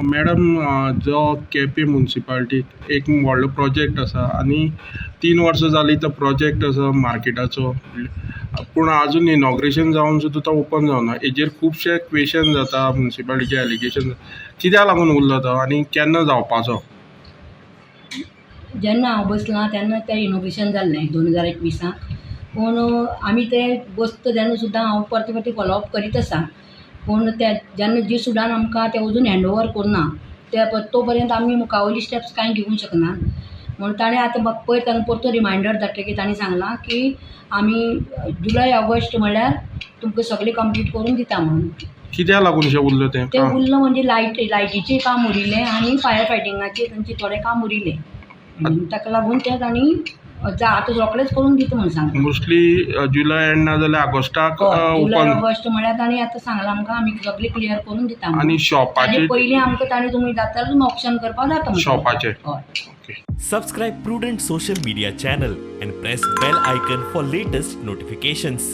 Madam, जो केपें मुन्सिपालिटीक एक व्हडलो प्रोजेक्ट आसा आनी 3 वर्सां जालीं तो प्रोजेक्ट आसा मार्केटाचो, पूण आजून इनॉग्रेशन जावन सुद्दां तो ओपन जावना. हेजेर खुबशे क्वेशन जाता, मुन्सिपालिटीचे एलिगेशन. कित्याक लागून उरलो तो आनी केन्ना जावपाचो? जेन्ना हांव बसलां तेन्ना तें इनॉग्रेशन जाल्लें 2021. पूण आमी ते बसता तेन्ना सुद्दां हांव परते परते फॉलोअप करीत आसा. पूण ते जेन्ना जी सुदान आमकां ते अजून हँड ओवर करुना ते तो पर्यंत आमी मुखावयली स्टेप्स कांय घेवंक शकना. म्हूण ताणें आतां म्हाका पयर तांकां परतो रिमांयडर धाडटकीर तांणी सांगलां की आमी जुलय ऑगस्ट म्हणल्यार तुमकां सगळें कंप्लीट करून दिता म्हणून. कित्याक लागून अशें उरलें तें? तें उरलें म्हणजे लायटीचें काम उरिल्लें आनी फायर फायटिंगाचें तांचें थोडें काम उरिल्लें. ताका लागून तें तांणी आतां रोखडेंच करून दिता म्हूण सांगलां. मोस्टली जुलय एंड ना जाल्यार ऑगस्टाक. हय, जुलय ओपन. ऑगस्ट म्हळ्यार तांणी आतां सांगलां आमकां, आमी सगळें क्लियर करून दिता म्हणून. आनी ताजे शॉपाचे पयलीं आमकां तांणी तुमी जाता जाल्यार तुमी ऑक्शन करपाक जाता म्हणटा. शॉपाचे. हय. Okay. Subscribe Prudent Social Media channel and press bell icon for latest notifications.